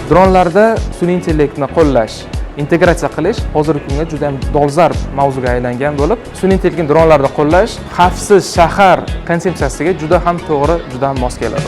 Dronlarda sun'iy intellektni qo'llash, integratsiya qilish hozirgi kunda juda ham dolzarb mavzuga aylangan bo'lib, sun'iy intellektni dronlarda qo'llash xavfsiz shahar konsepsiyasiga juda ham to'g'ri, juda ham mos keladi.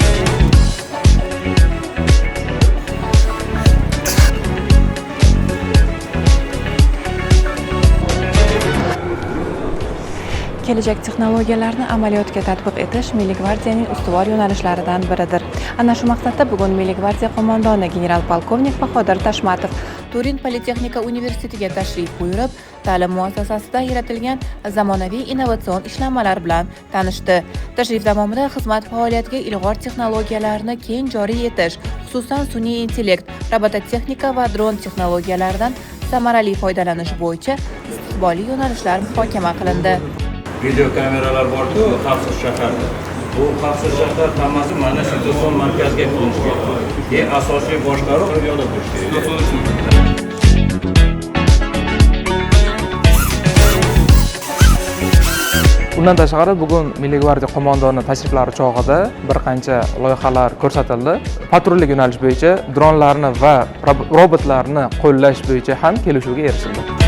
Kelajak texnologiyalarini amaliyotga tatbiq etish Milliy gvardiyaning ustuvor yo'nalishlaridan biridir. Ana shu maqsadda bugun Milliy gvardiya qo'mondoni general-polkovnik Bahodir Tashmatov Turin Politexnika universitetiga tashrif buyurib, ta'lim muassasasida yaratilgan zamonaviy innovatsion ishlanmalar bilan tanishdi. Tashrif davomida xizmat faoliyatiga ilg'or texnologiyalarni keng joriy etish, xususan sun'iy intellekt, robototexnika va dron texnologiyalaridan samarali foydalanish bo'yicha istiqbolli yo'nalishlar muhokama qilindi. Videokameralar borku xavfsiz shaharda. Bu xavfsiz shahar hammasi mana situatsion markazga qilinishi kerak. Keyin asosiy boshqaruv bu yoqda bo'lishi kerak. Undan tashqari bugun Milliy gvardiya qo'mondoni tashriflari chog'ida bir qancha loyihalar ko'rsatildi. Patrullik yo'nalish bo'yicha dronlarni va robotlarni qo'llash bo'yicha ham kelishuvga erishildi.